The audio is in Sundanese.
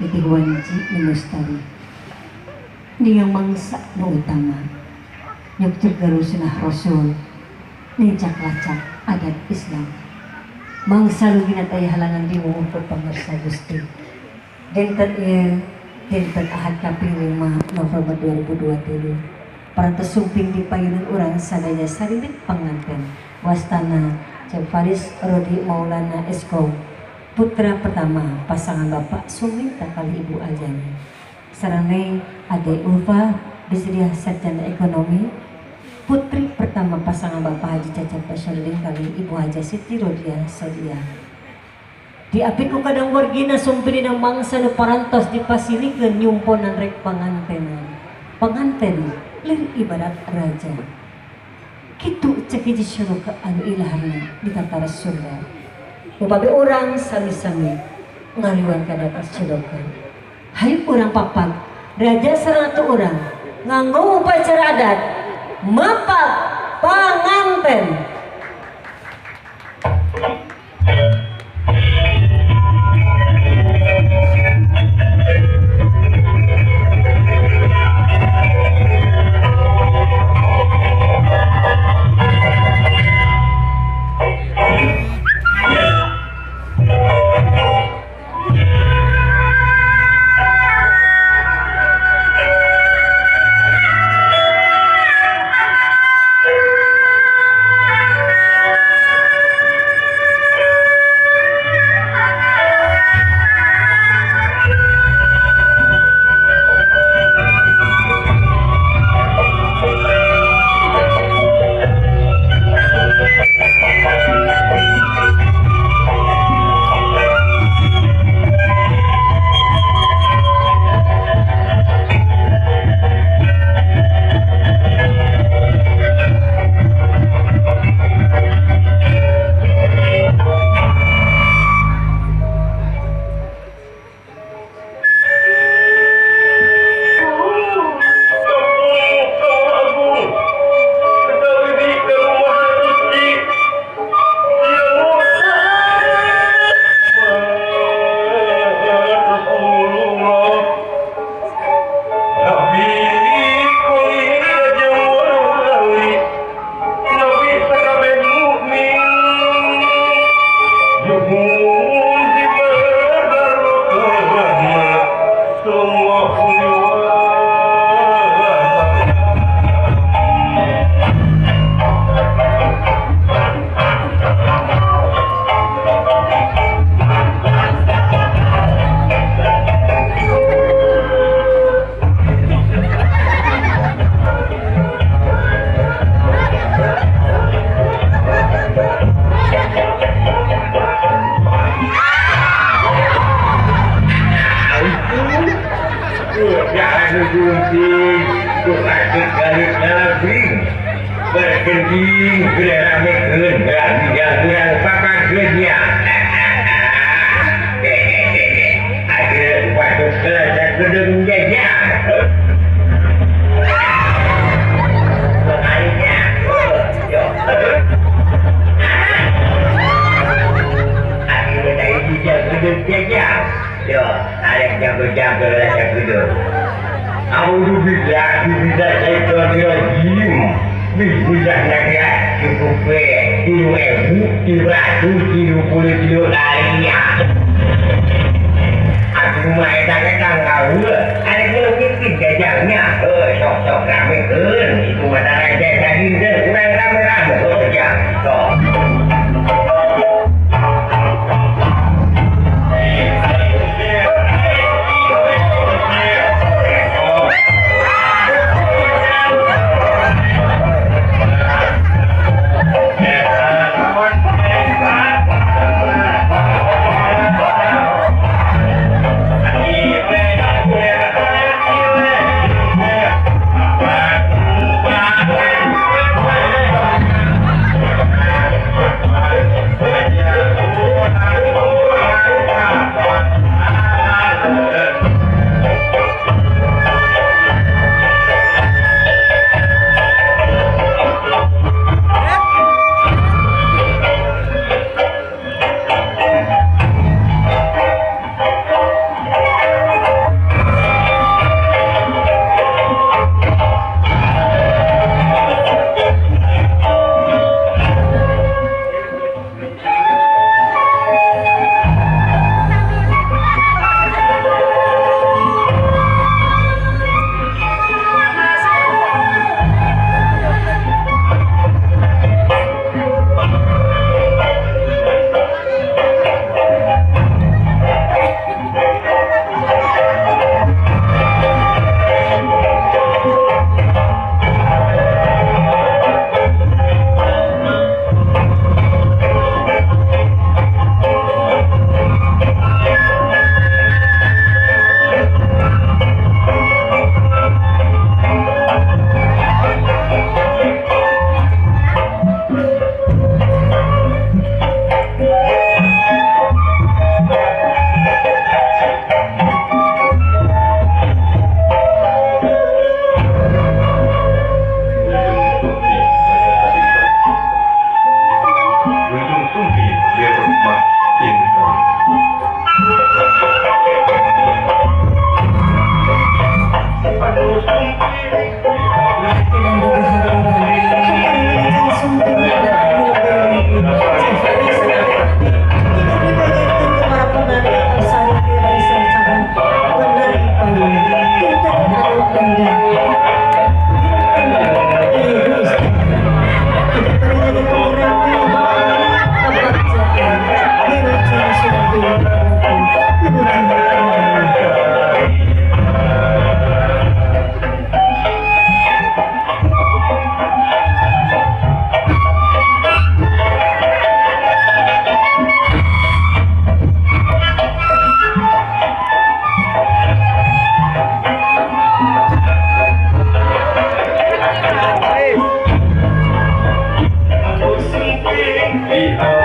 Titih wanci nu mustari ning mangsa nu utama nyukcruk garu sunah rasul nincak lacak adat Islam mangsa lugina taya halangan diwuhur pangarsa Gusti dinten ieu dinten Ahad kaping 5 November 2023 parantos sumping di payunan urang sadaya sarimit panganten wastana Cep Faris Rodi Maulana Esko putra pertama pasangan Bapak Suminta kali Ibu Aljani sareng Ade Ulfa Bisriah Sarjana Ekonomi putri pertama pasangan Bapak Haji Cecep Basyarudin kali Ibu Haja Siti Rodia Sodia. Diapik ku kadang wargina sumpirina mangsa nu parantos dipasilikeun nyumponan rek pangantenan. Panganten lir ibarat raja. Kitu cek hiji syuruka anu ilaharna di tatara surga. Upami urang sami-sami ngaliwan ka atas syuruka. Hayu urang papak raja sareng atuh urang nganggo upacara adat mapak panganten. Oh.